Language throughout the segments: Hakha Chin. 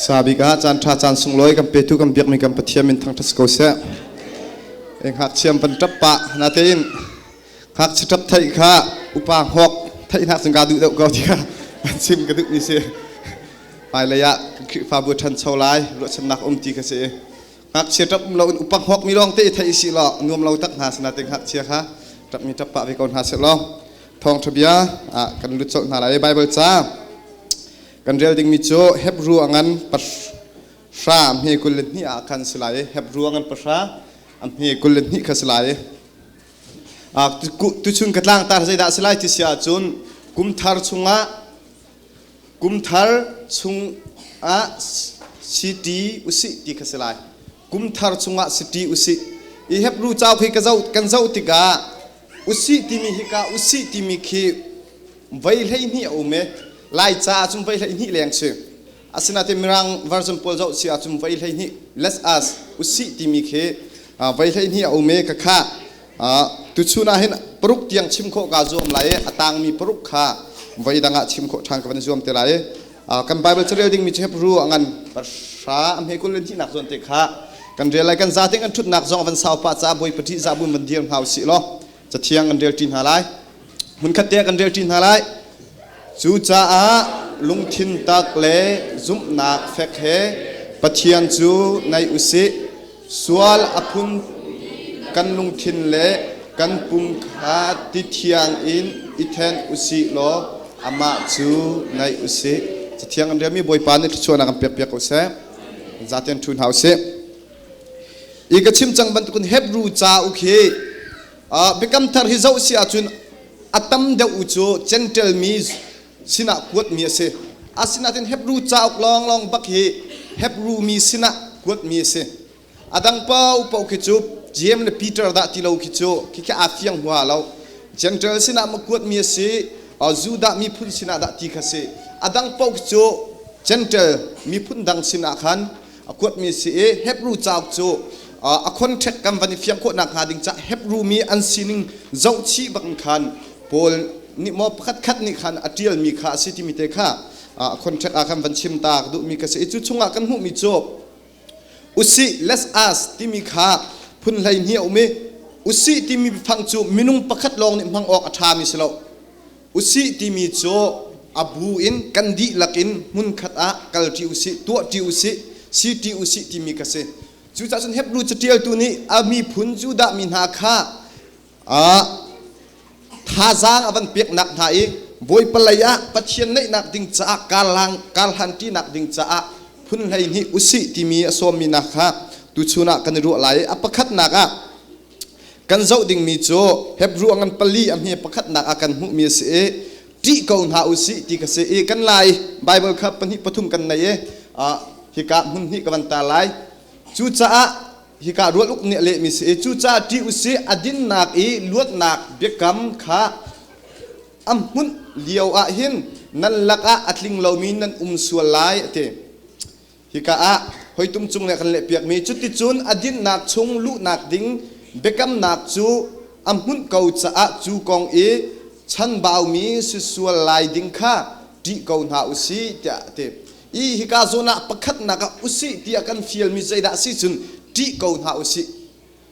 Sabik ah caan ṭha caan sunglawi kan petu kan biakmi kan Pathian min thangṭhat si ko seh. E ngakchiam van ṭap pah natein ngakchia ṭap theih kha upa hngawk theih hnak cun kaa duh deuh ko ti kha van chim ka duhmi si. Hmailei ah kan Khrihfabu ṭhancho lai ruahchannak um ti kha si. Ngakchia ṭap um loin upa hngawk mi lawng te i theih si law nuam lo tak hna sinatein ngakchia kha ṭapmi ṭap pah ve ko hna seh law thawngṭha bia ah kan lut colh hna lai. Bible ca Kan rel dingmi cu Hebru a ngan pahra a hme 22 ah khan si lai i Hebru a ngan pahra a hme 22 kha si lai. Tuchun ka tlangtar zeidah si lai ti si ahcun kumthar chungah kumthar chungah city usih ti kha si lai. Kumthar chungah city usih. I Hebru cauk hi ka zoh kan zoh tikah usih timi hika usih timi khi Voi 12 a um i Laica ahcun voi 12 leng si. Asinain Mirang version pawl zoh si ahcun voi 12 let us usih timi khi voi 12 a um i ka kha tuchun ah hin paruk tiang chim khawh kaa zuam lai i a tangmi paruk kha voi dang ah chim khawh ṭhan ka van zuam te lai i kan Bible carel dingmi cu Hebrew a ngan pahra a hme 22nak zawn te kha kan rel lai kan zate kan ṭhutnak zong van sau pah caah Bawipa ṭih zah buin van dir hna usih law cathiang kan rel ṭi hna lai. Hmunkhat te ah kan relṭi hna lai. Cucaah lungthin tak le zumhnak fek he Pathian cu naih u sih. Sual a phun kan lungthin le kan pum kha ti thiang in i then u sih law amah cu naih u sih. Cathiang kan relmi Bawipa nih thluachuahnak kan pekpiak ko seh. Zaten ṭhu hna u sih. I ka chim cang bantukin Hebrew cauk hi Biakam Thar hi zoh si ahcun a tam deuh u cu Gentile mi sinah kuatmi a si. Asinain Hebrew cauk lawnglawng bak hi Hebrew mi sinah kuatmi a si. A dang paohpaoh khi cu Jeim le Peter dah ti lo khi cu khikhi aa fiang hua lo. Gentile sinah ma kuatmi a si, Judah miphun sinah dah ti kha si. A dang paoh khi cu Gentile miphun dang sinah khan a kuatmi si i Hebrew cauk cu a contract kan van i fiang khawh nakhnga ding caah Hebrew mi an sining zohchih bak in khan Paul nih maw pakhat khat nih khan a ṭialmi kha a si timi te kha a contract ah khan van chim ta ka duhmi ka si i cu chungah kan hmuhmi cu usih let's us timi kha phun 12 a um i usih timi biafang cu minung pakhat lawng nih hmang awk a ṭhami si lo. Usih timi cu a bu in kan dihlak in hmunkhat ah kalṭi usih, tuahṭi usih, siṭi usih timi ka si. Cucaah cun Hebrew caṭialtu nih a miphun Judah mi hna kha thazaang a van peknak hna i Bawipa lei ah Pathian neihnak ding caah karhlang karhlanṭinak ding caah phun 12 usih timi a sawmmi hna kha tuchun ah kan i ruah lai. A pakhatnak ah Kan zoh dingmi cu Hebrew a ngan pali a hme pakhatnak ah kan hmuhmi a si i ṭih ko hna u sih ti ka si i kan lai Bible kha pahnih pathum kan nei i hika hmun hnih ka van tar lai. Cucaah hika rual uk nih a lehmi si i cucaah ṭih u sih a dinnak i luatnak biakam kha a hmunh lio ah hin nan lakah a tling lomi nan um sual lai a ti. Hika ah hoitum cung le kan lehpiakmi cuticun a dinhnak chung luhnak ding biakamnak cu a hmunh ko caah cu kong i chanbaumi si sual lai ding kha ṭih ko hna u sih tiah a ti. I hika zawn ah pakhatnak ah usih tiah kan fialmi zeidah a si cun ṭih ko hna u sih.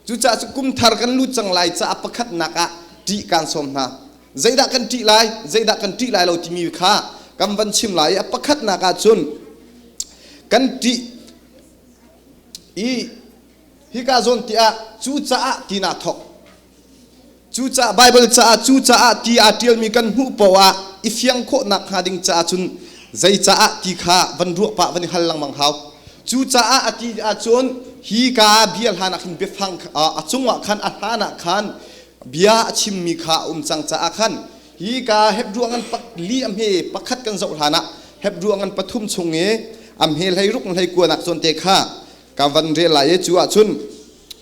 Cucaah cu kum thar kan lut cang lai caah pakhatnak ah ṭih kaan sawm hna. Zeidah kan ṭih lai, zeidah kan ṭih lai lo timi kha kan van chim lai i a pakhatnak ah cun kan ṭih i hika zawn tiah cucaah tina thawk. Cucaah Baibal caah cucaah ti aa ṭialmi kan hmuh poah ah i fiang khawhnak hnga ding caah cun zeicaah ti kha van ruah pah van i hal lengmang hau. Cucaah a ti ahcun hi ka bia hlan ah khin biafang a cungah khan a hlan ah khan bia a chimmi kha a um cang caah khan hi ka Hebrew ngan li a hme pakhat kan zoh hlan ah Hebrew ngan pathum chung i a hme hlei ruk hlei kuanak zawn te kha ka van rel lai i cu ahcun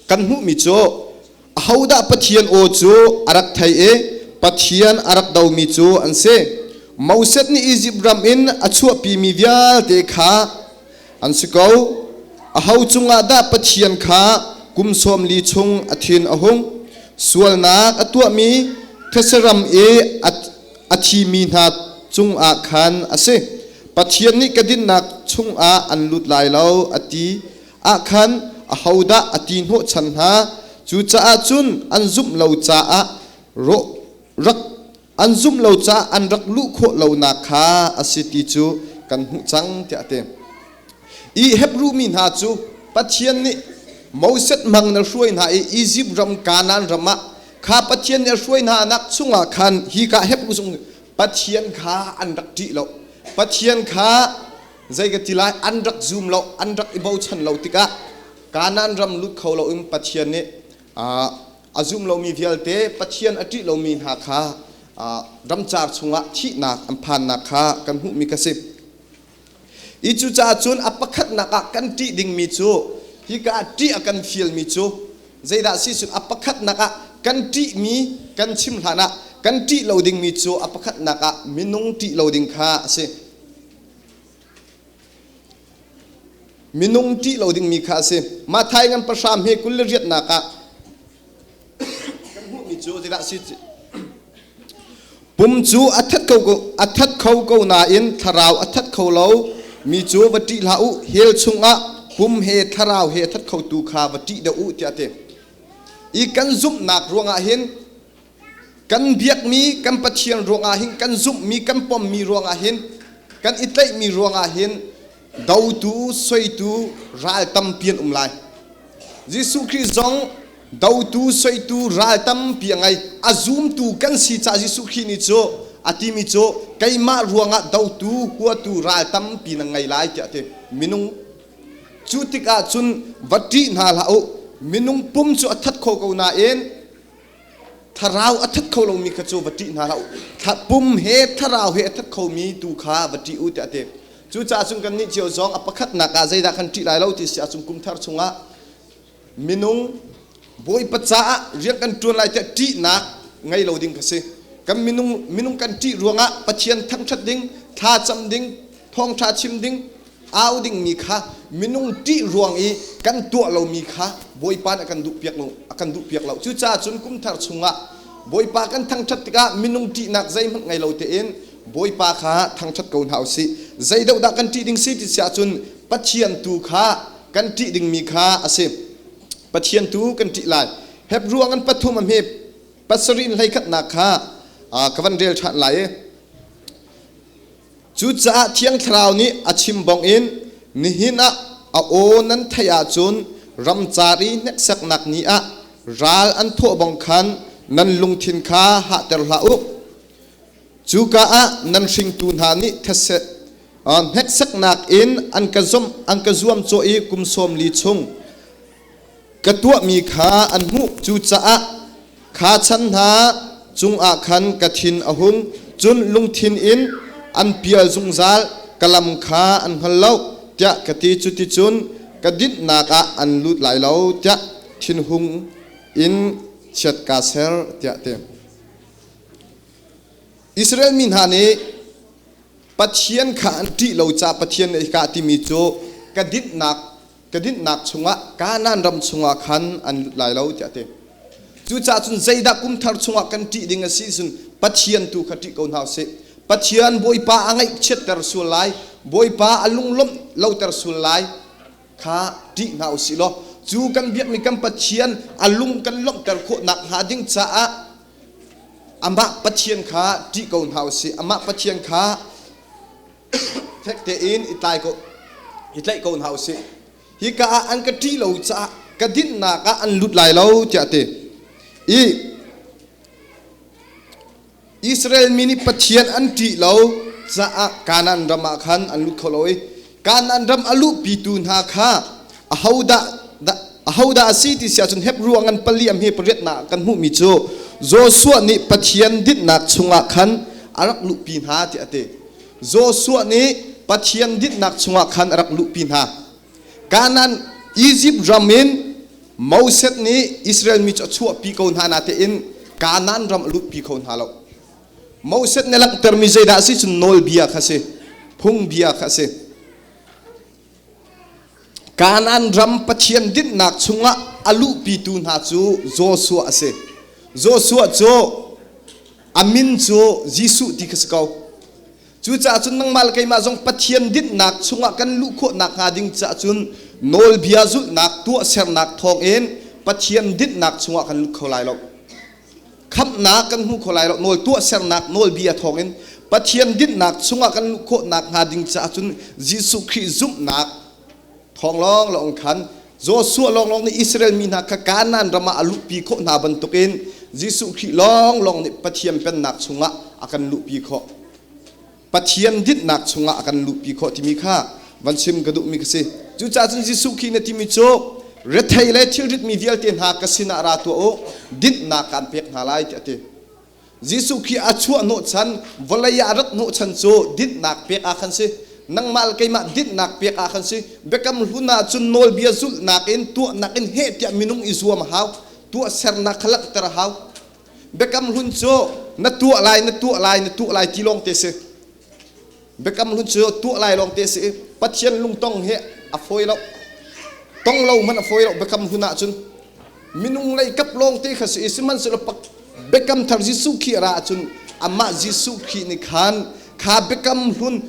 kan hmuhmi cu Ahodah Pathian aw cu a rak thei i Pathian a rak domi cu an si? Moses nih Izipt ram in a chuahpimi vialte kha an si ko. Aho cungah dah Pathian kha kum 40 chung a thin a hung? Sualnak a tuahmi thetse ram i a thimi hna cungah khan a si. Pathian nih ka dinnak chung chungah an lut lai lo a ti ah khan ahodah a ti hnawhchan hna? Cucaah cun an zumh lo caah rawh rak an zumh lo caah an rak luh khawh lonak kha a si ti cu kan hmuh cang tiah a ti. I Hebru mi hna cu Pathian nih Moses hmang na hruai hna i Izipt ram Kanaan ram ah kha Pathian nih a hruai hna nak chungah khan hi ka Hebru zung Pathian kha an rak ṭih lo. Pathian kha zei ka ti lai an rak zum lo, an rak i bochan lo tikah Kanaan ram lut kho loin Pathian nih a zum lomi vialte Pathian a ṭih lomi hna kha ramcar chungah thihnak an phannak kha kan hmuhmi ka si. I cucaah cun a pakhatnak ah kan ṭih dingmi cu hika ah ṭih a kan fialmi cu zeidah si cun a pakhatnak ah kan ṭihmi kan chim hlan ah kan ṭih lo dingmi cu a pakhatnak ah minung ṭih lo ding kha a si. Minung ṭih lo dingmi kha a si. Matthai ngan pahram he 20 le riatnak ah kan hmuhmi cu zeidah si Pum cu a that kho ko, a that kho ko nain thlarau a that kho lo mi cu va ṭih hlah u. Hell chungah pum he thlarau he a that khotu kha va ṭih deuh u tiah a ti. I kan zumhnak ruangah hin kan biakmi kan Pathian ruangah hin kan zumhmi kan pommi ruangah hin kan i tlaihmi ruangah hin dotu soitu ral tampi an um lai. Jesuh Khrih zong dotu soitu ral tampi a ngei. A zumtu kan si caah Jesuh Khrih nih cu a timi cu keimah ruangah dotu huatu ral tampi na ngei lai tiah a ti. Minung cu tikah cun va ṭih hna hlah u. Minung pum cu a that kho ko nain thlarau a that kho lomi kha cu va ṭih hna hlah u. Pum he thlarau he a that khomi tu kha va ṭih u tiah a ti. Cucaah cun kannih cio zong a pakhatnak ah zeidah kan ṭih lai lo ti si ahcun kum thar chungah minung Bawipa caah rian kan ṭuan lai tiah ṭihnak ngei lo ding kha si. Kan minung minung kan ṭih ruangah Pathian thangṭhat ding, thlacam ding, thawngṭha chim ding, au dingmi kha minung ṭih ruang i kan tuah lomi kha Bawipa nih a kan duhpiak lo a kan duhpiak lo. Cucaah cun kum thar chungah Bawipa kan thangṭhat tikah minung ṭihnak zeihmanh ngei lo tein Bawipa kha thangṭhat ko hna usih. Zei deuh dah kan ṭih ding si ti si ahcun Pathian tu kha kan ṭih dingmi kha a si. Pathian tu kan ṭih lai. Hebru an pathum a hme pasarih in hleikhatnak kha ka van rel ṭhan lai i cucaah Thiang Thlarau nih a chim bangin nihin ah a aw nan theih ahcun ramcar i hneksaknak ni ah ral an thawh bang khan nan lungthin kha hahter hlah u. Cuka ah nan hringtu hna nih these hneksaknak in an ka zumh an ka zuamcawh i kum 40 chung ka tuahmi kha an hmuh. Cucaah kha chan hna cungah khan ka thin a hung, cun lungthin in an pial zungzal, ka lam kha an hngal lo, tiah ka ti. Cuticun ka dinhnak ah an lut lai lo, tiah thinhung in chiat kaa ser, tiah a ti. Israel mi hna nih Pathian kha an ṭih lo caah Pathian nih hika a timi cu ka dinhnak ka dinhnak chungah Kanaan ram chungah khan an lut lai lo tiah a ti. Cucaah cun zeidah kum thar chungah kan ṭih ding a si cun Pathian tu kha ṭih ko hna usih. Pathian Bawipa a ngaihchiatter sual lai, Bawipa a lunglawmh loter sual lai kha ṭih hna usih law cu kan biakmi kan Pathian a lung kan lawmhter khawh nakhnga ding caah amah Pathian kha ṭih ko hna usih. Amah Pathian kha fek tein i tlai ko i tlaih ko hna usih. Hika ah an ka ṭih lo caah ka dinhnak ah an lut lai lo tiah a ti. I Israel mi nih Pathian an ṭih lo caah Kanaan ram ah khan an lut kho lo i Kanaan ram a luhpitu hna kha ahodah ahodah a si ti si ahcun Hebru a ngan pali a hme pariatnak kan hmuhmi cu Joshua nih Pathian dinhnak chungah khan a rak luhpi hna tiah a ti. Joshua nih Pathian dinhnak chungah khan a rak luhpi hna. Kanaan Izipt ram in Moses nih Israel mi cu a chuahpi ko hna natein Kanaan ram a luhpi kho hna lo. Moses nih langhtermi zeidah a si cun nawlbia kha a si, phungbia kha a si. Kanaan ram Pathian dinhnak chungah a luhpitu hna cu Joshua a si. Joshua cu a min cu Jesuh ti kha si ko. Cucaah cun nangmah le keimah zong Pathian dinhnak chungah kan luh khawh nakhnga ding caah cun nawlbia zulhnak tuahsernak thawngin Pathian dinhnak chungah kan lut kho lai lo. Khamhnak kan hmu kho lai lo. Nawl tuahsernak nawlbia thawngin Pathian dinhnak chungah kan luh khawh nakhnga ding caah cun Jesuh Khrih zumhnak thawng lawnglawng khan Joshua lawnglawng nih Israel mi hna kha Kanaan ram ah a luhpi khawh hna bantukin Jesuh Khrih lawnglawng nih Pathian pennak chungah a kan luhpi khawh. Pathian dinhnak chungah a kan luhpi khawh timi kha van chim ka duhmi ka si. Cucaah cun Jesuh Khrih na timi cu rethei le thilritmi vialte hna ka sinah ra tuah u, dinhnak kaan pek hna lai tiah a ti. Jesuh Khrih a chuah hnawhchan, vawlei ah a rat hnawhchan cu dinhnak pek ah khan si. Nangmah le keimah dinhnak pek ah khan si. Biakam hlun ah cun nawlbia zulhnak in tuahnak in heh tiah minung i zuam a hau. Tuahsernak kha langhter a hau. Biakam hlun cu na tuah lai, na tuah lai, na tuah lai ti lawng te si. Biakam hlun cu tuah lai lawng te si i Pathian lungtong hi a fawi lo. Tong lo hmanh a fawi lo biakam hlun ahcun. Minung lei kap lawng te kha si i sihmanhsehlaw biakam thar Jesuh Khrih a ra ahcun amah Jesuh Khrih nih khan kha biakam hlun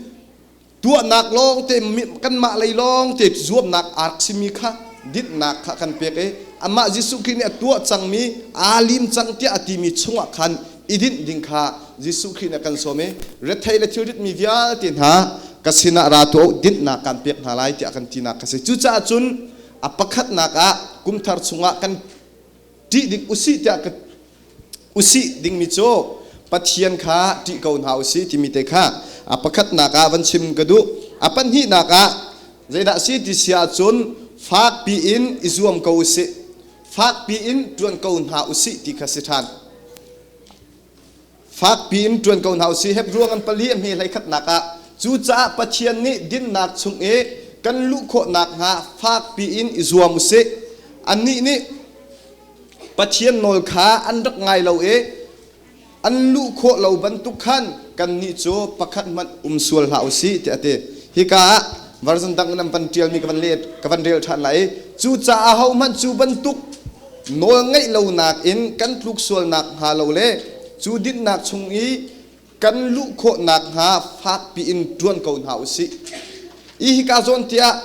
tuahnak lawng te kanmah lei lawng te zuamnak aa rak simi kha dinhnak kha kan pek i amah Jesuh Khrih nih a tuah cangmi aa lim cang tiah a timi chungah khan i dinh ding kha Jesuh Khrih nih a kan sawm i rethei le thilritmi vialte hna ka sinah ra tuah u dinhnak kan pek hna lai tiah kan tinak ka si. Cucaah cun a pakhatnak ah kumthar chungah kan ṭih ding usih tiah ka usih dingmi cu Pathian kha ṭih ko hna usih timi te kha a pakhatnak ah van chim ka duh. A pahnihnak ah zeidah si ti si ahcun fakpi in i zuam ko usih. Fakpi in ṭuan ko hna usih ti kha si ṭhan. Fakpi in ṭuan ko hna usih. Hebru ngan pali a hme hlei khatnak ah cucaah Pathian nih dinnak chung i kan luh khawh nakhnga fakpi in i zuam usih. Annih nih Pathian nawl kha an rak ngai lo i an luh khawh lo bantuk khan kannih cu pakhat hmanh um sual hlah u sih tiah a ti. Hika ah version dang in an van ṭialmi ka van let ka van rel ṭhan lai i cucaah ahohmanh cu bantuk nawl ngeih lonak in kan tluk sual nakhnga lo le cu dinhnak chung i kan luh khawh nakhnga fakpi in ṭuan ko hna u sih. I hika zawn tiah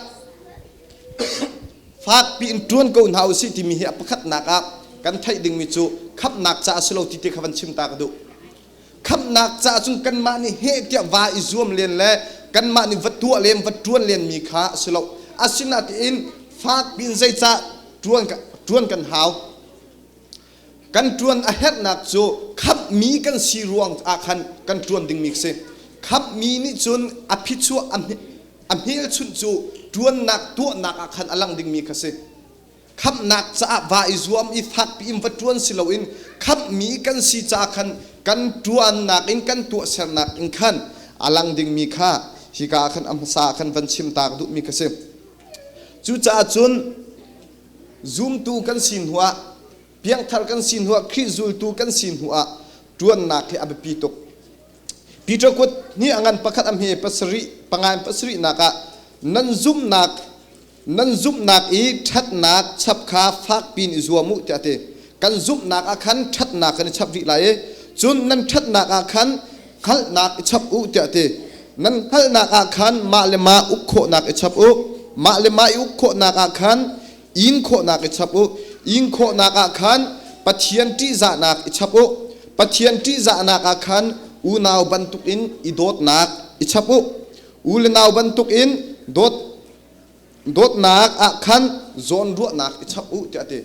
Fakpi in ṭuan ko hna usih timi hi a pakhatnak ah kan theih dingmi cu khamhnak ca a si lo ti te kha van chim ta ka duh. Khamhnak ca cun kanmah nih heh tiah va i zuam len le kanmah nih va tuah len va ṭuan lenmi kha a si lo. Asinain fakpi in zeicah ṭuan, ṭuan kan hau? Kan ṭuan a herhnak cu khamhmi kan si ruang ah khan kan ṭuan dingmi a si. Khamhmi nih cun a phichuah a hmelchunh cu ṭuannak tuahnak ah khan a lang dingmi kha si. Khamhnak caah va i zuam i fakpi in va ṭuan si loin khamhmi kan si caah khan kan ṭuannak in kan tuahsernak in khan a lang dingmi kha hika ah khan a hmasa ah khan van chim ta ka duhmi kha si. Cucaah cun Zumtu kan si hnuah, piangthar kan si hnuah, Khrih zultu kan si hnuah ṭuannak hi a biapi tuk. Peter kut hnih a ngan pakhat a hme pasarih panga in pasarihnak ah nan zumhnak nan zumhnak i ṭhatnak chap kha fakpi in i zuam u tiah a ti. Kan zumhnak ah khan ṭhatnak kan i chap rih lai i cun nan ṭhatnak ah khan hngalhnak i chap u tiah a ti. Nan hngalhnak ah khan mah le mah uk khawhnak i chap u. Mah le mah i uk khawhnak ah khan in khawhnak i chap u. In khawhnak ah khan Pathian ṭihzahnak i chap u. Pathian ṭihzahnak ah khan unau bantukin i dawtnak i chap u. U le nau bantukin dawt dawtnak ah khan zawnruahnak i chap u tiah a ti.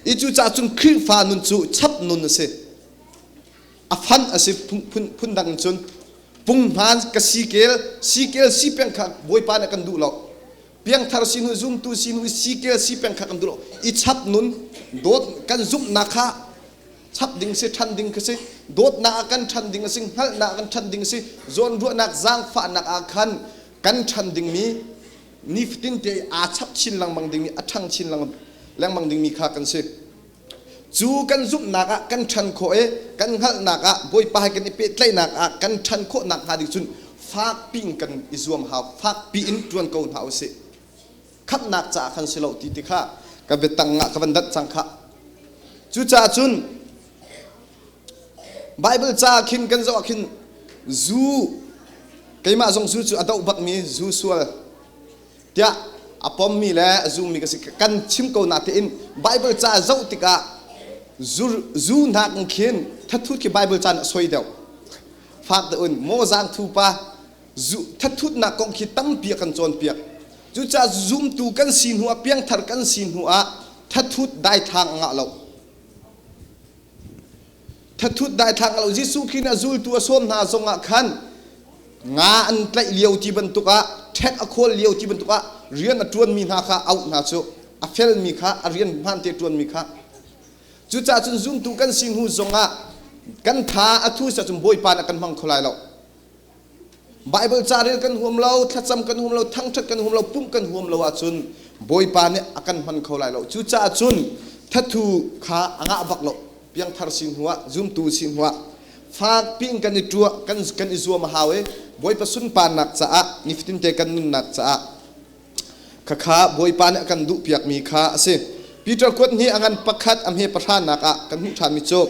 I cucaah cun Khrihfa nun cu chap nun a si. A fan a si phundang in cun punghman ka sikel sikel si peng kha Bawipa nih a kan duh lo. Piangthar si hnu zumtu si hnu sikel si peng kha kan duh lo. I chap nun dawt kan zumhnak kha chap ding si ṭhan ding kha si dawtnak ah kan ṭhan ding a si hngalhnak ah kan ṭhan ding a si zawnruahnak zaangfahnak ah khan kan ṭhan dingmi nifatin te aa chap chin lengmang dingmi a ṭhang chin lengmang dingmi kha kan si. Cu kan zumhnak ah kan ṭhan khawh i kan hngalhnak ah Bawipa he kan i pehtlaihnak ah kan ṭhan khawh nakhnga ding cun fakpi in kan i zuam hau, fakpi in ṭuan ko hna usih. Khamhnak caah khan si lo ti ti kha ka biatang ah ka van danh cang khah. Cucaah cun Bible ca khin kan zoh ah khin zu Keimah zong zu cu a doh bakmi zu sual tiah a pommi le a zummi ka si. Kan chim ko na tein Bible ca zoh tikah zu zu hnak in khin thathut khi Bible ca a soi deuh. Fak deuh in maw zaang thu pa zu thathutnak kong khi tampi a kan cawnpiak. Cucaah zumtu kan si hnu ah piangthar kan si hnu ah thathut daithlang a ngah lo. Thathut daithlang lo Jesuh Khrih nih a zultu a sawm hna zongah khan nga an tlaih lio ti bantuk ah ṭhek a khawl lio ti bantuk ah rian a ṭuanmi hna kha auh hna cu a felmi kha a rian hmaan te ṭuanmi kha cucaah cun zumtu kan si hnu zongah kan tha a thu cun Bawipa nih a kan hmang kho lai lo. Baibal ca rel kan huam lo, thlacam kan huam lo, thangṭhat kan huam lo, pumh kan huam lo ahcun Bawipa nih a kan hman kho lai lo. Cucaah cun thathu kha a ngah bak lo. Piangthar si hnu ah, zumtu si hnu ah fak piin kan i ṭuah, kan, kan i zuam a hau i Bawipa sunparnak caah nifatinte kan nunnak caah khakha Bawipa nih a kan duhpiakmi kha a si. Peter kuat hnih a ngan pakhat a hme pahranak ah kan hmuh ṭhanmi cu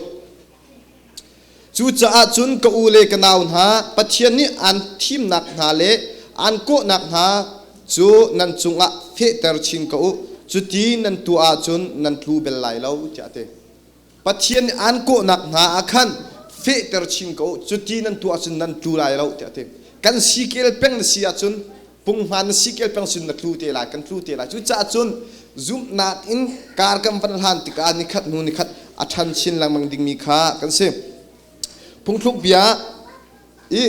Cucaah cun ka u le ka nau hna, Pathian nih aan thimnak hna le aan kawhnak hna cu nan cungah fehter chin ko u. Cuti nan tuah ahcun nan tlu bel lai lo, tiah a ti. Pathian nih aan kawhnak hna ah khan fehter chin ko u. Cuti nan tuah ahcun nan tlu lai lo, tiah a ti. Kan sikel peng na si ahcun punghman na sikel peng sin na tlu te lai kan tlu te lai. Cucaah cun zumhnak in kar kan van hlan tikah nikhat hnu nikhat a ṭhan chin lengmang dingmi kha kan si. Phungthluk bia i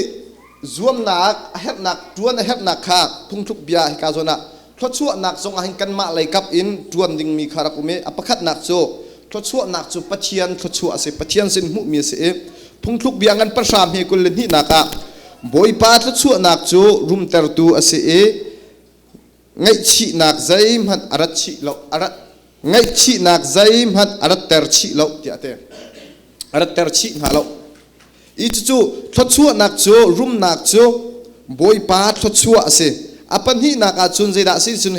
zuamnak a herhnak ṭuan a herhnak kha phungthluk bia hika zawn ah thluachuahnak zong ah hin kanmah lei kap in ṭuan dingmi kha rak um i a pakhatnak cu thluachuahnak cu Pathian thluachuah a si Pathian sin hmuhmi a si i phungthluk bia ngan pahra hme 22nak ah Bawipa thluachuahnak cu rumtertu a si i ngaihchihnak zeihmanh a rat chih lo a rat ngaihchihnak zeihmanh a ratter chih lo tiah a ti a ratter chih hna lo i cucu thluachuahnak cu rumnak cu Bawipa thluachuah a si a pahnihnak ah cun zeidah a si cun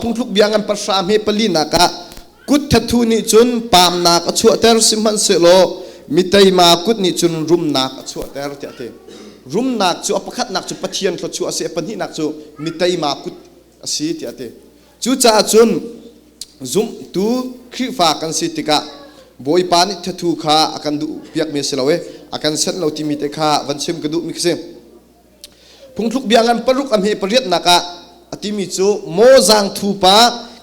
phungthluk bia ngan pahra hme palinak ah Kut thathu nih cun paamnak a chuahter sihmanhsehlaw mi teima kut nih cun rumnak a chuahter tiah a ti. Rumnak cu a pakhatnak cu Pathian thluachuah a si, a pahnihnak cu mi teima kut a si tiah a ti. Cucaah cun zumhtu Khrihfa kan si tikah Bawipa nih thathu kha a kan duh piakmi a si lo i a kan senh lo timi te kha van chim ka duhmi khi si. Phungthluk bia ngan paruk a hme pariatnak ah a timi cu maw zaangthu pa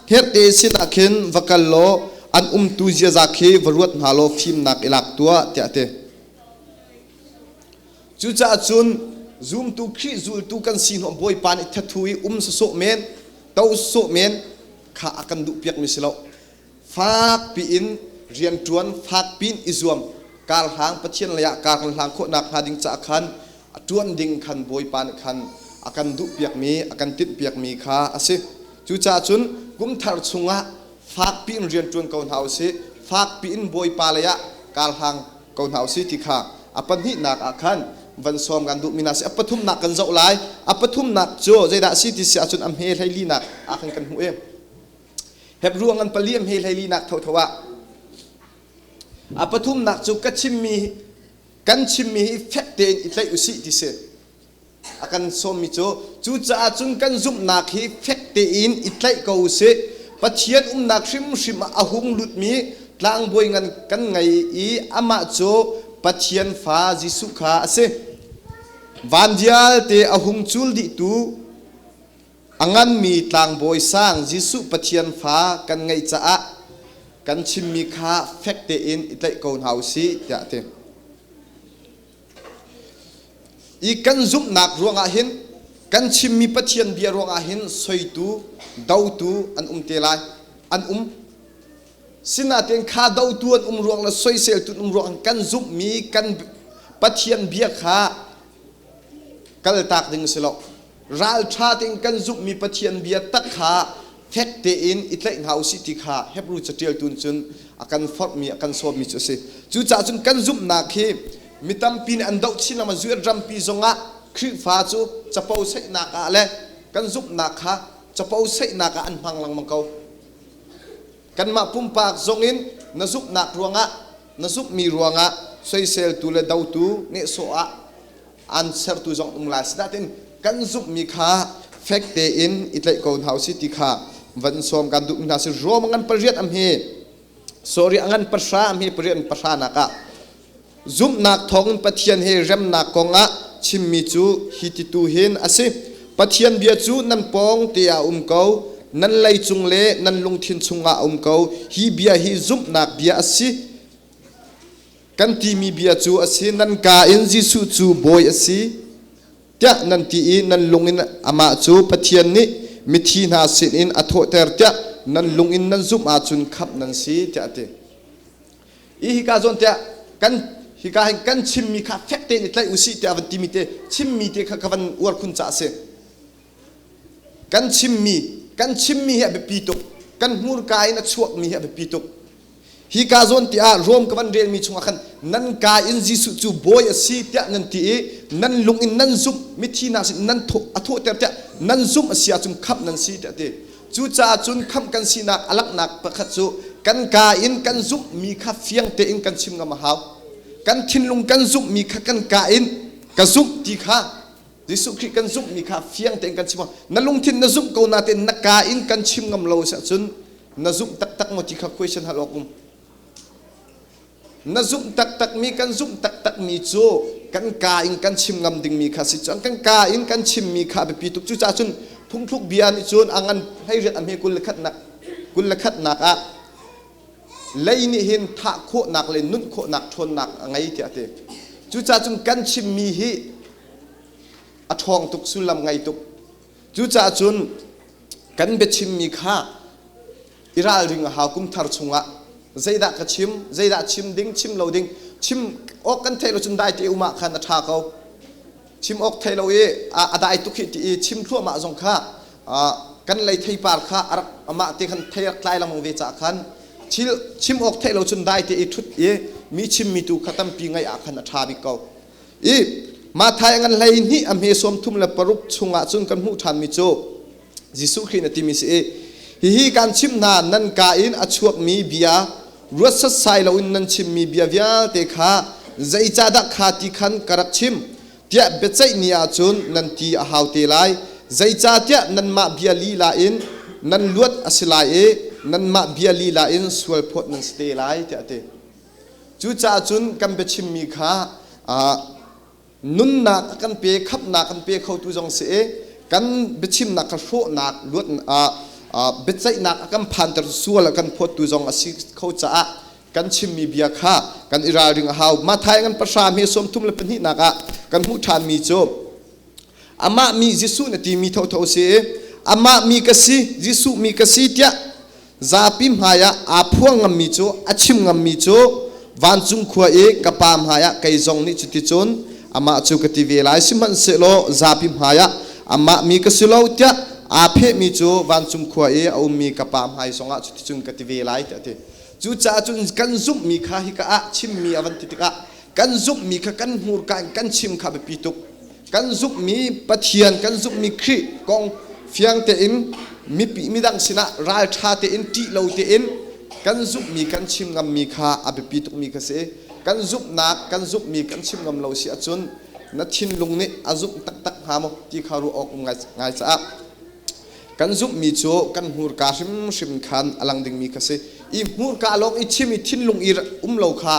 hngerhte sinah khin va kal law an umtu ziaza khi va ruat hna law fimnak i lak tuah tiah a ti. Cucaah cun zumtu Khrih zultu kan si hnu Bawipa nih thathu i um sawsawh men, to sawsawh men kha a kan duhpiakmi si lo. Fak piin rianṭuan, fak piin i zuam, karhlang Pathian lei ah kar kan hlang khawh nakhnga ding caah khan a ṭuan ding khan Bawipa nih khan a kan duhpiakmi, a kan tinhpiakmi kha a si. Cucaah cun kum thar chungah fak piin rianṭuan ko hna u sih, fak piin Bawipa lei ah karhlang ko hna u sih ti kha a pahnihnak ah khan van sawm kan duhmi hna si. A pathumnak kan zoh lai. A pathumnak cu zeidah a si ti si ahcun a hme hleilinak ah khan kan hmuh i Hebru ngan pali a hme hleilinak thotho ah a pathumnak cu ka chimmi kan chimmi hi fek tein i tlaih usih ti si a kan sawmmi cu cucaah cun kan zumhnak hi fek tein i tlaih ko usih Pathian umnak hrimhrim ah a hung lutmi tlangbawi ngan kan ngei i amah cu Pathian fa Jesuh kha a si van vialte a hung cul dihtu A nganmi tlangbawi sang Jesuh Pathian fa kan ngeih caah kan chimmi kha fek tein i tlaih ko hna u sih tiah a ti. I kan zumhnak ruangah hin kan chimmi Pathian bia ruangah hin soitu, dotu an um te lai. An um. Sinain kha dotu an um ruang le soiseltu an um ruang kan zumhmi kan Pathian bia kha kaltak ding a si lo. Ralṭha tein kan zumhmi Pathian bia tak kha fek tein i tlaih hna usih ti kha Hebru caṭialtu nih cun a kan forhmi, a kan sawmmi cu a si. Cucaah cun kan zumhnak hi mi tampi nih an doh chin lengmang. US rampi zongah Khrihfa cu capo saihnak ah le kan zumhnak kha capo saihnak ah an hmang lengmang ko. Kanmah pumpak zongin na zumhnak ruangah, na zumhmi ruangah soiseltu le dotu nehsawh ah An sertu zong um lai. Sinain kan zumhmi kha fek tein i tlaih ko hna usih ti kha van sawm kan duhmi hna si. Rom ngan pariat am hi, sorry, a ngan pahra am hi, pariat pahra nak ah zumhnak thawngin Pathian he remnak kongah chimmi cu hi ti tu hin a si. Pathian bia cu nan pawng te ah um ko, nan lei cung le nan lungthin chungah a um ko. Hi bia hi zumhnak bia a si. Kan timi bia cu a si. Nan kaa in Jesuh cu Bawi a si tiah nan ti i nan lung in amah cu Pathian nih mithi hna sinin a thawhter tiah nan lung in nan zumh ahcun khamh nan si tiah a ti. I hika zawn tiah kan hika hin kan chimmi kha fek tein i tlaih usih tiah van timi te chimmi te kha ka van uar khun ca a si. Kan chimmi kan chimmi hi a biapi tuk. Kan hmurka in a chuakmi hi a biapi tuk. Hi ka zawn tiah Rom ka van relmi chungah khan nan ka in Jesuh cu Bawi a si tiah nan ti i nan lung in nan zumh, mithi hna sin nan a thawhter tiah nan zumh a si ahcun khamh nan si tiah a ti. Cucaah cun khamh kan sinak a langhnak pakhat cu kan ka in kan zumhmi kha fiang tein kan chim ngam a hau. Kan thinlung kan zumhmi kha kan ka in ka zumh ti kha Jesuh Khrih kan zumhmi kha fiang tein kan chim. Na lungthin na zumh ko nain na ka in kan chim ngam lo si ahcun na zumh taktak maw ti kha question hal awk um. Na zumh taktakmi kan zumh taktakmi cu kan ka in kan chim ngam dingmi kha si cun kan ka in kan chimmi kha a biapi tuk. Cucaah cun phungthluk bia nih cun a ngan hleiriat a hme 21 nak ah lei nih hin thah khawhnak le nunh khawhnak ṭhawnnak a ngei tiah a ti. Cucaah cun kan chimmi hi a ṭhawng tuk, sullam ngei tuk. Cucaah cun kan biachimmi kha i ralring a hau. Kum thar chungah zeidah ka chim, zeidah chim ding, chim lo ding, chim awk kan theih lo cun dai te um ah khan a ṭha ko. Chim awk thei lo i a dai tuk hi ti i chim thluahmah zong kha kan lei theipar kha a rak amah te khan thei rak tlai lengmang ve caah khan thil chim awk theih lo cun dai te i ṭhut i mi chimmi tu kha tampi ngaih ah khan a ṭha bik ko. I Matthai ngan 12 a hme 36 chungah cun kan hmuh ṭhanmi cu Jesuh Khrih na timi si i, hihi kan chimh hna, nan kaa in a chuakmi bia ruat satsai loin nan chimmi bia vialte kha zeicahdah kha ti khan ka rak chim tiah biaceih ni ahcun nan ti a hau te lai. Zeicahtiah nanmah bia lila in nan luat a si lai i nanmah bia lila in sualphawt nan si te lai tiah a ti. Cucaah cun kan biachimmi kha nunnak a kan pe, khamhnak kan pe khotu zong si i kan biachimnak kha hrawhnak luat biaceihnak a kan phanter, sual a kan phawttu zong a si kho caah kan chimmi bia kha kan i ralring a hau. Matthai ngan pahra hme 32 nak ah kan hmuh ṭhanmi cu amah mi Jesuh na timi thotho si i amah mi ka si, Jesuh mi ka si tiah zapi hmaiah aa phuang ngammi cu, a chim ngammi cu vancung khua i ka Pa hmaiah kei zong nih cuticun amah cu ka ti ve lai. Sihmanhsehlaw zapi hmaiah amah mi ka si lo tiah aa phehmi cu vancung khua i a ummi ka Pa hmai zongah cuticun ka ti ve lai tiah a ti. Cucaah cun kan zumhmi kha hika ah chimmi a van ti tikah kan zumhmi kha kan hmurka in kan chim kha biapi tuk. Kan zumhmi Pathian, kan zumhmi Khrih kong fiang tein mipi midang sinah ralṭha tein, ṭih lo tein kan zumhmi kan chim ngammi kha a biapi tukmi kha si. Kan zumhnak, kan zumhmi kan chim ngam lo si ahcun na thinlung nih a zumh taktak hnga maw ti kha ruah awk um ngai caah kan zumhmi cu kan hmurka hrimhrim khan a lang dingmi kha si. I hmurka lawng i chim i thinlung i um lo kha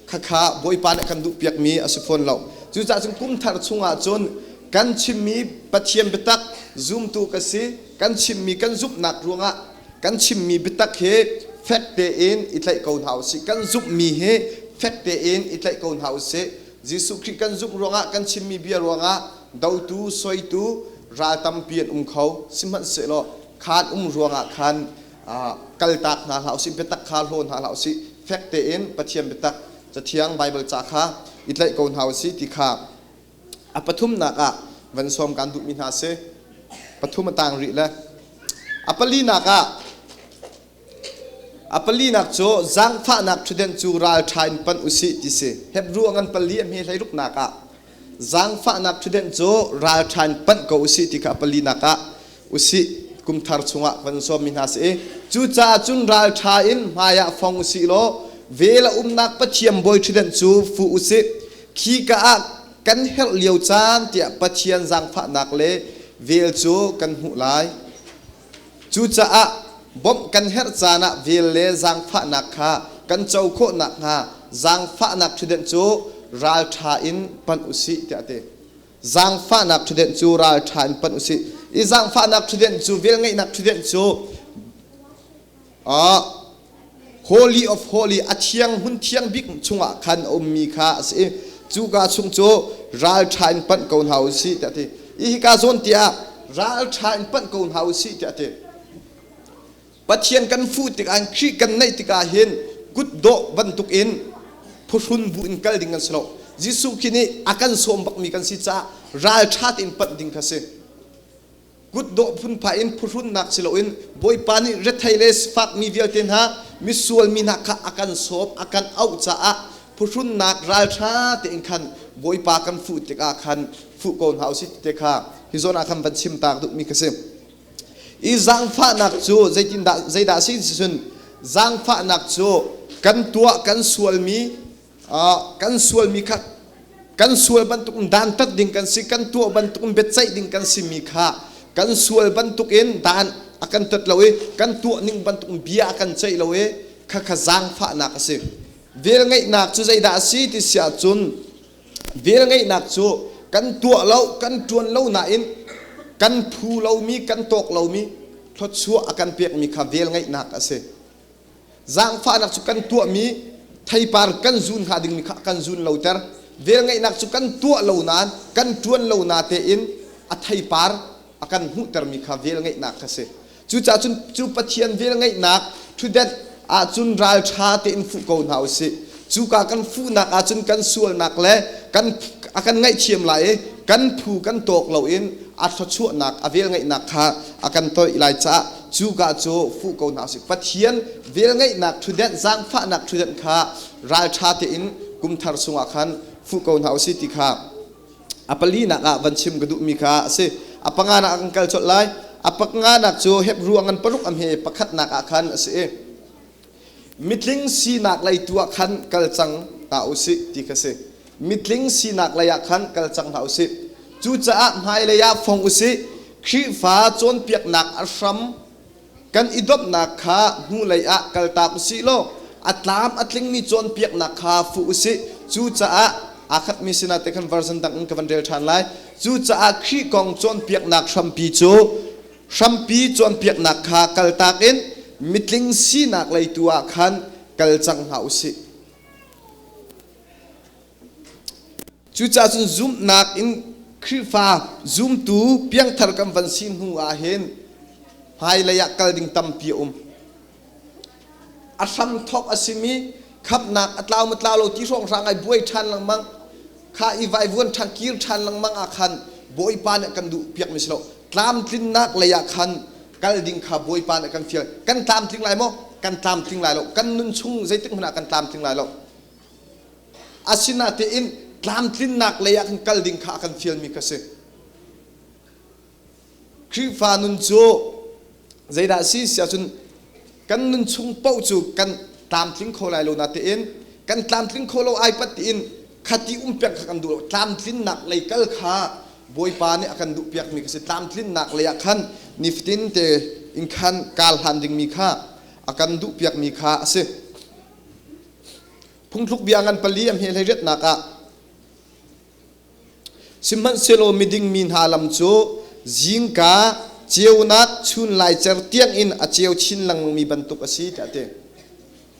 khakha Bawipa nih kan duhpiakmi a si fawn lo. Cucaah cun kum thar chungah cun kan chimmi Pathian biatak zumtu ka si, kan chimmi kan zumhnak ruangah kan chimmi biatak hi fek tein i tlaih ko hna usih. Kan zumhmi hi fek tein i tlaih ko hna usih. Jesuh Khrih kan zumh ruangah kan chimmi bia ruangah dotu, soitu, ral tampi an um kho. Sihmanhsehlaw khaan um ruangah khan kaltak hna hlah usih, biatak kha hlaw hna hlah usih, fek tein Pathian biatak Cathiang Baibal ca kha i tlaih ko hna usih ti kha a pathumnak ah van sawm kan duhmi hna si. Pathum a tang rih le a palinak ah, a palinak cu zaangfahnak ṭhutdenh cu ralṭha in panh usih ti si. Hebru a ngan pali a hme hleiruknak ah zaangfahnak ṭhutdenh cu ralṭha in panh ko usih ti kha a palinak ah usih kumthar chungah kan sawmmi hna si i cucaah cun ralṭha in hmaiah fong usih law vel a umnak Pathian bawi ṭhutdenh cu fuh usih. Khi ka ah. kan herh lio caan tiah Pathian zaangfahnak le vel cu kan hmuh lai. Cucaah bawmh kan herh caan ah vel le zaangfahnak kha kan co khawh nakhnga zaangfahnak ṭhutdenh cu ralṭha in panh u sih tiah a ti. Zaangfahnak ṭhutdenh cu ralṭha in panh u sih. I zaangfahnak ṭhutdenh cu velngeihnak ṭhutdenh cu Holy of Holy a thiang hmun thiang bik chungah khan a ummi kha a si i cuka chung cu ralṭha in panh ko hna u sih tiah a ti. I hika zawn tiah ralṭha in panh ko hna u sih tiah a ti. Pathian kan fuh tikah Khrih kan neih tikah hin kutdawh bantukin phuhrun bu in kal ding kan si lo. Jesuh khi nih a kan sawm bakmi kan si caah ralṭha tein panh ding kha si. Kutdawh phunphai in phuhrunnak si loin Bawipa nih rethei le sifakmi vialte hna misual mi hna kha a kan sawm a kan auh caah phuhrunnak ralṭha tein khan Bawipa kan fuh tikah khan fuh ko hna usih ti te kha hi zawn ah khan van chim taak duhmi ka si. I zaangfahnak cu zeitindah zeidah a si ti cun zaangfahnak cu kan tuah kan sualmi kan sualmi kha kan sual bantukin dantat ding kan si kan tuah bantukin biaceih ding kan simi kha kan sual bantukin dan a kan tat lo i kan tuah ning bantukin bia a kan ceih lo i kha kha zaangfahnak a si. Velngeihnak cu zeidah a si ti si ahcun velngeihnak cu kan tuah lo kan ṭuan lo nain kan phu lomi kan tawk lomi thluachuah a kan pekmi kha velngeihnak a si. Zaangfahnak cu kan tuahmi theipar kan zun hnga dingmi kha kan zun loter. Velngeihnak cu kan tuah lo nain kan ṭuan lo na tein a theipar a kan hmuhtermi kha velngeihnak kha si. Cucaah cun cu Pathian velngeihnak ṭhutdenh ahcun ralṭha tein fuh ko hna usih. Cuka kan fuhnak ahcun kan sualnak le kan a kan ngaihthiam lai i kan phu kan tawk loin a thluachuahnak a velngeihnak kha a kan toih lai caah cuka cu fuh ko hna usih. Pathian velngeihnak ṭhutdenh zaangfahnak ṭhutdenh kha ralṭha tein kumthar chungah khan fuh ko hna usih ti kha a palinak ah van chim ka duhmi kha a si. A panganak ah kan kal colh lai. A panganak cu Hebru a ngan paruk a hme pakhatnak ah khan a si i Mitling sinak lei tu ah khan kal cang hna u sih ti kha si. Mitling sinak lei ah khan kal cang hna u sih. Cucaah hmailei ah fong u sih. Khrihfa cawnpiaknak a hram kan i dawtnak kha hnulei ah kaltak u sih law a tlam a tlingmi cawnpiaknak kha fuh u sih. Cucaah aa khatmi sinah te khan version dang in ka van rel ṭhan lai. Cucaah Khrih kong cawnpiaknak hrampi cu hrampi cawnpiaknak kha kaltak in mitling sinak lei tu ah khan kal cang hna u sih. Cucaah cun zumhnak in Khrihfa zumtu piangthar kan van si hnu ah hin hmailei ah kal ding tampi a um. A hramthawk a simi khamhnak a tlau ma tlau lo ti hrawnghrang ai buai ṭhan lengmang kha i vaivuan ṭhan kir ṭhan lengmang ah khan Bawipa nih kan duh piakmi si lo. Tlamtlinnak lei ah khan kal ding kha Bawipa nih kan fial. Kan tlamtling lai maw? Kan tlamtling lai lo. Kan nun chung zeitik hmanh ah kan tlamtling lai lo. Asinatein tlamtlinnak lei ah khan kal ding kha a kan fialmi kha si. Khrihfa nun cu zeidah a si si ahcun kan nun chung paoh cu kan tlamtling kho lai lo natein kan tlamtling kho lo ai pat tiin khati um peng kha kan duh lo. Tlamtlinnak lei kal kha Bawipa nih a kan duh piakmi kha si. Tlamtlinnak lei ah khan nifatin te in khan kaal hlan dingmi kha a kan duh piakmi kha a si. Phungthluk bia ngan pali a hme hlei riatnak ah Sihmanhsehlaw miding mi hna lam cu zingka ceunak chun laicer tiangin a ceu chin lengmangmi bantuk a si tiah a ti.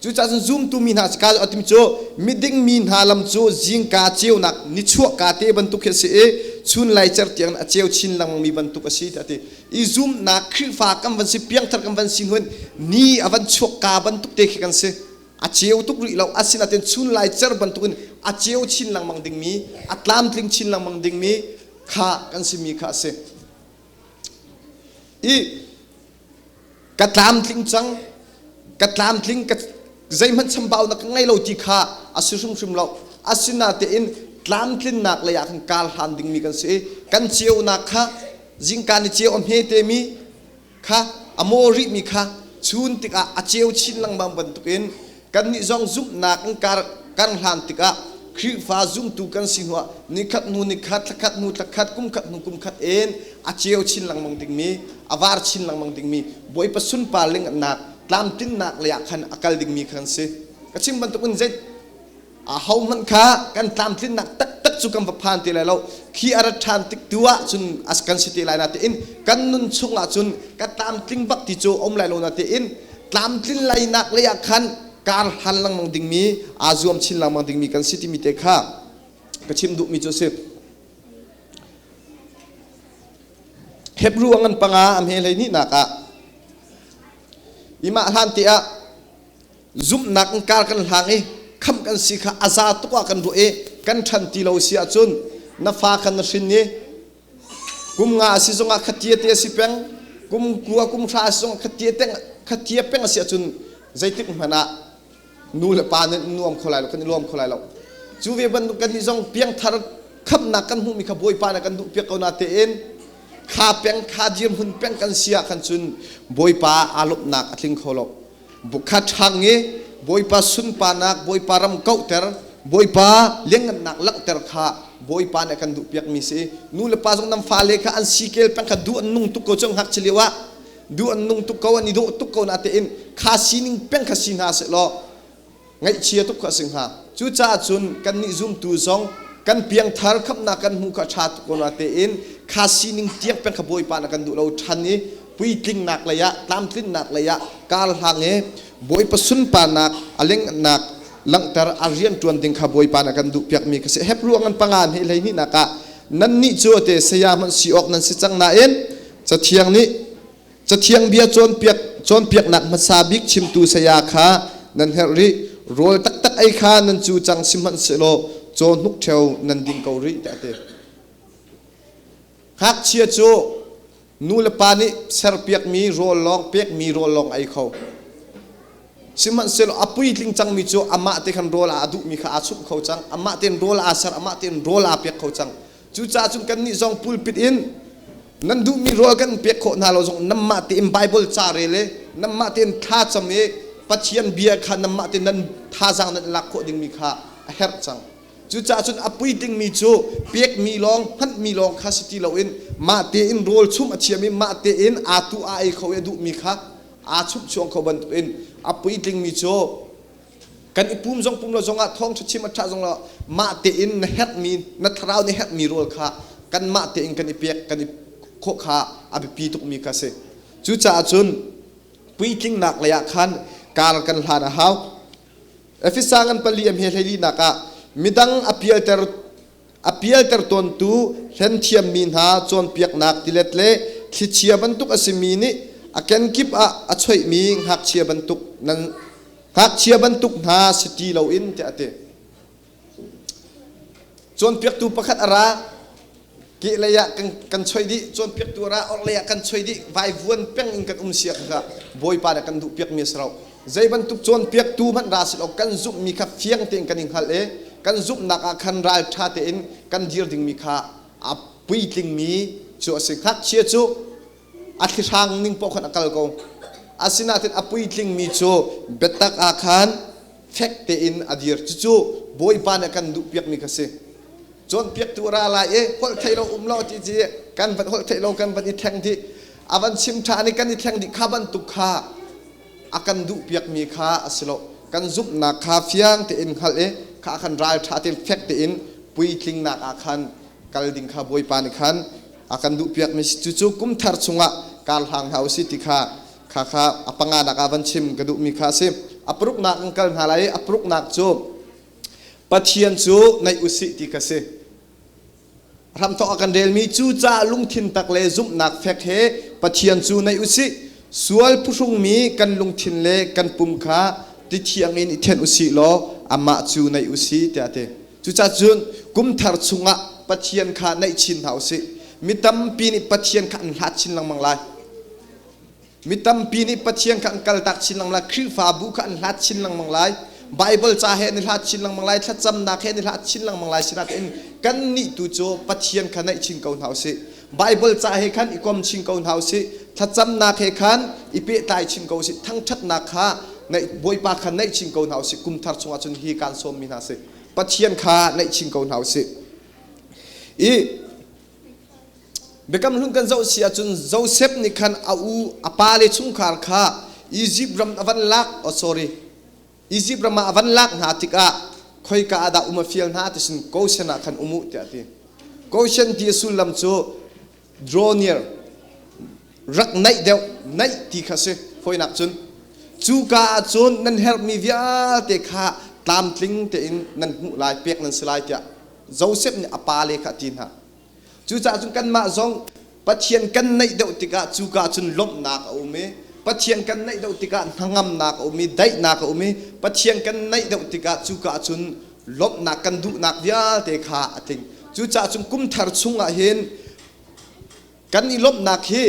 Cucaah cun zumtu mi hna ka a timi cu miding mi hna lam cu zingka ceunak nichuahka te bantuk khi a si i chun laicer tiangin a ceu chin lengmangmi bantuk a si tiah a ti. I zumhnak Khrihfa kan van si piangthar kan van si hnu in ni a van chuakka bantuk te khi kan si. A ceu tuk rih lo. Asinain chun laicer bantukin a ceu chin lengmang dingmi, a tlamtling chin lengmang dingmi kha kan simi kha a si. I ka tlamtling cang, ka tlamtling, ka zeihmanh chambaunak ka ngei lo ti kha a si hrimhrim lo. Asinain tlamtlinnak lei ah khan kar hlan dingmi kan si i kan ceunak kha zingka ni ceu a hme temi kha a maw rihmi kha chun tikah a ceu chin lengmang bantukin kannih zong zumhnak in kar kan hlan tikah Khrihfa zumtu kan si hnuah nikhat hnu nikhat, thlakhat hnu thlakhat, kumkhat hnu kumkhat in a ceu chin lengmang dingmi, a var chin lengmang dingmi Bawipa sunpar lingnak, tlamtlinnak lei ah khan a kal dingmi kha kan si. Ka chim bantukin zei ahohmanh kha kan tlamtlinnak taktak cu kan va phan ti lai lo. Khi a rat ṭhan tik tu ah cun kan si te lai na tiin kan nun chung ah cun ka tlamtling bak ti cu um lai lo na tiin tlamtlin lainak lei ah khan kar hlan lengmang dingmi aa zuam chin lengmang dingmi kan si timi te kha ka chim duhmi cu a si. Hebrew a ngan panga a hme hlei hnihnak ah imah hlan te ah zumhnak in kar kan hlang i khamh kan si kha a za tuk ah kan ruah i kan ṭhan ti lo si ahcun na fa kha na hrin i kum nga a si zongah khatia te a si peng, kum kua kum hra a si zongah khatia te khatia peng a si ahcun zeitik hmanh ah nu le pa nan nuam kho lai lo, kan i nuam kho lai lo. Cu ve bantuk kan nih zong piangthar khamhnak kan hmuhmi kha Bawipa nih kan duh piak ko na tein kha peng kha dirhmun peng kan si ah khan cun Bawipa aa lawmhnak a tling kho lo. Kha ṭhang i Bawipa sunparnak, Bawipa ram kauhter, Bawipa lianngannak langhter kha Bawipa nih a kan duhpiakmi si. Nu le pa zong nan fale kha an sikel peng kha duh an nung tuk ko cu ngakchia lio ah duh an nung tuk ko, an i dawh tuk ko natein kha sining peng kha si hna sehlaw ngaihchia tuk kha a si hnga. Cucaah cun kannih zumtu zong kan piangthar khamhnak kan hmuh kha ṭha tuk ko natein kha sining tiang peng kha Bawipa nih a kan duh lo ṭhan i puitlingnak lei ah tlamtlinnak lei ah kar hlang i Bawipa sunparnak a lengnak langhter a rian ṭuan ding kha Bawipa nih a kan duhpiakmi kha si. Hebrew ngan panga hnih 12nak ah nannih cu te saya hmanh si awk nan si cang nain Cathiang nih Cathiang bia cawnpiaknak hmasa bik chimtu saya kha nan herh rih. Rawl taktak ei kha nan cu cang sihmanhsehlaw caw hnuk ṭheo nan ding ko rih tiah a ti. Ngakchia cu nu le pa nih serpiakmi rawl lawng pekmi rawl lawng ei kho. Sihmanhsehlaw a puitling cangmi cu amah te khan rawl aa duhmi kha aa chumh kho cang. Amah tein rawl aa ser, amah tein rawl aa pek kho cang. Cucaah cun kannih zong pulpit in nan duhmi rawl kan pek khawh hna lo zong nanmah tein Bible ca rel i nanmah tein thlacam i Pathian bia kha nanmah tein nan thazaang nan lak khawh dingmi kha a herh cang. Cucaah cun a puitlingmi cu pekmi lawng hmanhmi lawng kha si ti loin mah tein rawl chumh a thiam i mah tein aa tu aa ei kho i a duhmi kha aa chumhchuang kho bantukin a puitlingmi cu kan i pum zong pum lo zongah thawngṭha chim a ṭha zong lo mah tein na herhmi na thlarau nih herhmi rawl kha kanmah tein kan i pek kan i khawh kha a biapi tukmi kha a si. Cucaah cun puitlingnak lei ah khan kar kan hlan a hau. Efesa ngan pali am he hleilinak ah midang a pialter a pialter tawntu hlenthiammi hna cawnpiaknak tilet le thlichia bantuk a simi nih a kenkip ah a choihmi ngakchia bantuk nan ngakchia bantuk hna si ti loin tiah a ti. Cawnpiaktu pakhat a ra, kehlei ah kan, kan choi dih, cawnpiaktu a ra, orhlei ah kan choi dih, vaivuan peng in kan um sia kha Bawipa nih kan duhpiakmi a si lo. Zei bantuk cawnpiaktu hmanh ra sih law kan zumhmi kha fiang tein kan i hngalh i kan zumhnak ah khan ralṭha tein kan dir dingmi kha a puitlingmi cu a si. Ngakchia cu a thlihrang ning paoh khan a kal ko. Asinain a puitlingmi cu biatak ah khan fek tein a dir. Cucu Bawipa nih a kan duhpiakmi kha si. Cawnpiaktu a ra lai i holh theih lo um lo ti ci kan van holh theih lo kan van i thleng dih. A van chim ṭhan i kan i thleng dih kha bantuk kha a kan duhpiakmi kha a si lo. Kan zumhnak kha fiang tein hngalh i kha khan ralṭha tein fek tein puitlingnak ah khan kal ding kha Bawipa nih khan a kan duhpiakmi cucu kum thar chungah kar hlang hna usih ti kha kha kha a panganak ah van chim ka duhmi kha a si. A paruknak kan kal hna lai i a paruknak cu Pathian cu naih usih ti kha si. Hramthawk a kan relmi cu ca lungthin tak le zumhnak fek he Pathian cu naih usih. Sual phuhrungmi kan lungthin le kan pum kha tithiang in i thianh usih law amah cu naih usih tiah a ti. Cucaah cun kum thar chungah Pathian kha naih chin hna usih. Mi tampi nih Pathian kha an hlat chin lengmang lai. Mi tampi nih Pathian kha an kaltak chin lengmang lai. Khrihfabu kha an hlat chin lengmang lai. Baibal ca he an i hlat chin lengmang lai. Thlacamnak he an i hlat chin lengmang lai. Sinain kannih tu cu Pathian kha naih chin ko hna usih. Baibal ca he khan i kom chin ko hna usih. Thlacamnak he khan i pehtlai chin ko usih. Thangṭhatnak kha naih Bawipa kha naih chin ko hna usih. Kum thar chungah cun hi kaan sawmmi hna si. Pathian kha naih chin ko hna usih. I Biakam hlun kan zoh si ahcun Joseph nih khan a u a pa le chungkhar kha Egypt ram a van lak oh sorry Egypt ram ah a van lak hna tikah khoika ah dah um a fial hna ti sin Goshen ah khan um u tiah a ti. Goshen ti a sullam cu draw near rak naih deuh naih ti kha si fawinak cun cuka ah cun nan herhmi vialte kha tlamtling tein nan hmuh lai pek nan si lai tiah Joseph nih a pale kha a ti hna. Cucaah cun kanmah zong Pathian kan naih deuh tikah cuka cun lawmhnak a um i Pathian kan naih deuh tikah hnangamnak a um i daihnak a um i Pathian kan naih deuh tikah cuka cun lawmhnak kan duhnak vialte kha a tling. Cucaah cun kum thar chungah hin kan i lawmhnak hi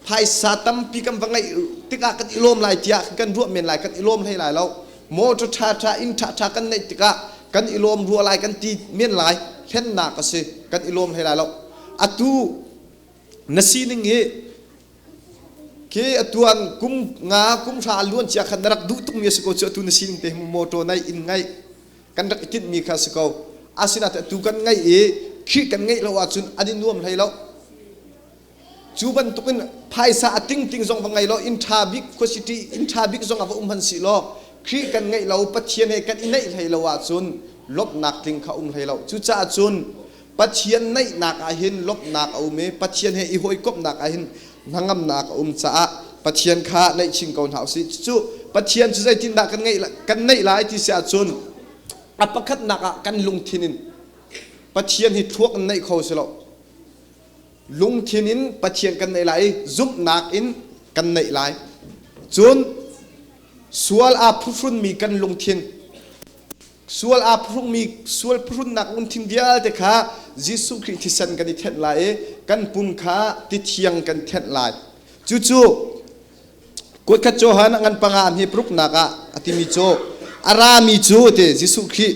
phaisa tampi kan va ngeih tikah kan i lawm lai tiah kan ruah men lai kan i lawm hlei lai lo motor ṭha ṭha inn ṭha ṭha kan neih tikah kan i lawm rua lai kan ti men lai hlennak a si kan i lawm hlei lai lo atu na sining hi khi atuan kum nga kum hra luan cia khan na rak duh tukmi a si ko cu atu na sining te motor nei inn ngeih kan rak i tinhmi kha a si ko asinain atu kan ngeih i Khrih kan ngeih lo ahcun an i nuam hlei lo Cu bantukin phaisa a tingting zong va ngei law inn ṭha bik khuasiti inn ṭha bik zong ah va um hmanh sih law Khrih kan ngeih lo Pathian he kan i neih hlei lo ahcun lawmhnak tling kha um hlei lo. Cucaah cun Pathian neihnak ah hin lawmhnak a um i Pathian he i hawikomhnak ah hin hnangamnak a um caah Pathian kha neih chin ko hna usih. Cucu Pathian cu zeitindah kan ngeih kan neih lai ti si ahcun a pakhatnak ah kan lungthin in Pathian hi thluak in neih kho si lo. Lungthin in Pathian kan neih lai i zumhnak in kan neih lai. Cun sual aa phuhrunmi kan lungthin, sual aa phuhrungmi sual phuhrunnak lungthin vialte kha Jesuh Khrih thisen kan i thenh lai i kan pum kha ti thiang kan thenh lai. Cucu kutkhat Johan a ngan panga hi paruknak ah a timi cu a rami cu ti Jesuh Khrih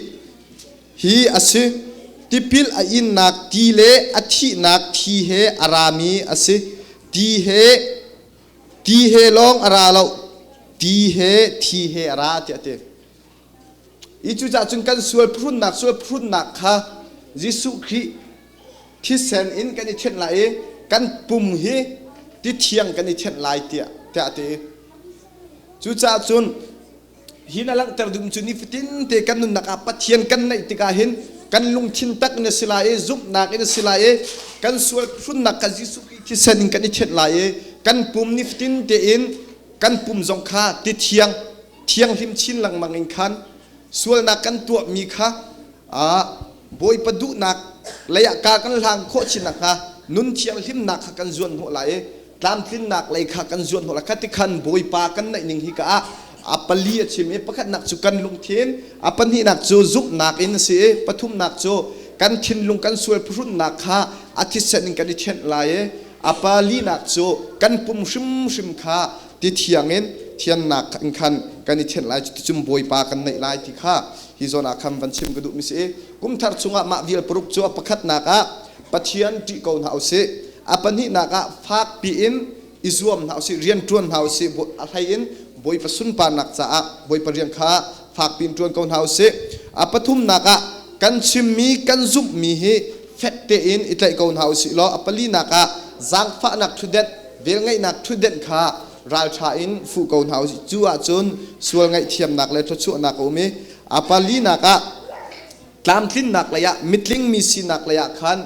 Hi a si. Tipil a innak ti le a thihnak thi he a rami a si. Ti he ti he lawng a ra lo. Ti he thi he a ra tiah a ti. I cucaah cun kan sual phurunnak sual phurunnak kha Jesuh Khrih thisen in kan i thianh lai i kan pum hi ti thiang kan i thianh lai tiah tiah a ti. Cucaah cun Hi na langhter duhmi cu nifatin te kan nunnak ah Pathian kan neih tikah hin kan lungthin tak in a si lai i zumhnak in a si lai i kan sual hrunnak kha Jesuh Khrih thisen in kan i thianh lai i kan pum nifatin tein kan pum zong kha ti thiang thianghlim chin lengmang in khan sualnak kan tuahmi kha Bawipa duhnak lei ah ka kan hlang khawh chin nakhnga nun thianghlimnak kha kan zuan hnawh lai i tlamtlinnak lei kha kan zuan hnawh lai. Kha ti khan Bawipa kan naih ning hi ka ah a pali a chim i pakhatnak cu kan lungthin, a pahnihnak cu zumhnak in a si i pathumnak cu kan thinlung kan sual phuhrunnak kha a thisen in kan i thianh lai i a palinak cu kan pum hrimhrim kha ti thiang in thiannak in khan kan i thianh lai cuticun Bawipa kan neih lai ti kha hi zawn ah khan van chim ka duhmi si i kumthar chungah mah vial paruk cu a pakhatnak ah Pathian ṭih ko hna usih a pahnihnak ah fak piin i zuam hna usih rian ṭuan hna usih a hlei in Bawipa sunparnak caah Bawipa rian kha fak piin ṭuan ko hna usih a pathumnak ah kan chimmi kan zumhmi hi fek tein i tlaih ko hna usih law a palinak ah zaangfahnak ṭhutdenh velngeihnak ṭhutdenh kha ralṭha in fuh ko hna usih cu ahcun sual ngaihthiamnak le thluachuahnak a um i a palinak ah tlamtlinnak lei ah mitling mi sinak lei ah khan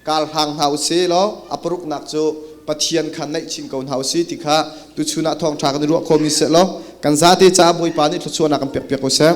kar hlang hna usih law a paruknak cu Pathian kha naih chin ko hna usih ti kha tuchun ah thawngṭha kan i ruah khomi seh law kan zate caah Bawipa nih thluachuahnak kan pek piak ko seh.